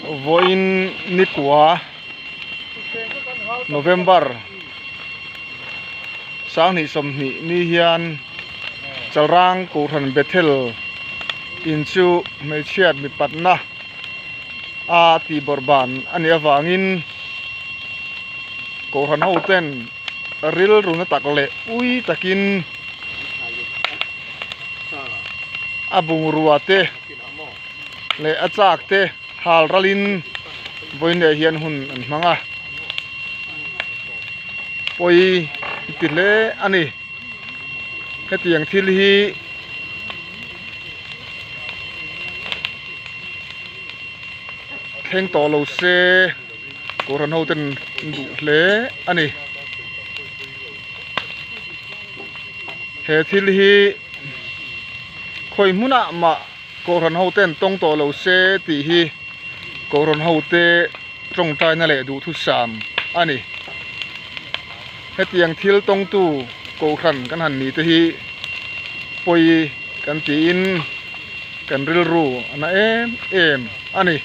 Vawiin nikua November sanghnih sawmhnih ni hian Chalrang Kohhran Bethel in chu hmeichhiat mipatna a tih bawrh ban a nih avangin Kohhran ho ten rilru na tak leh ui takin a bungrua te leh a chak te hal ralin vawiin leh hian hun an hmang a pawi ti hle a ni hetiang thil hi thleng tawh lo se kohhran ho ten an duh hle a ni he thil hi khawi hmunah mah Kohhran ho ten tawng tawh lo se tih hi Kohhran ho te tawngtaina leh duhthusam a ni. Hetiang thil tawngtu Kohhran kan han ni te hi pawi kan tiin kan rilru a na em em a ni.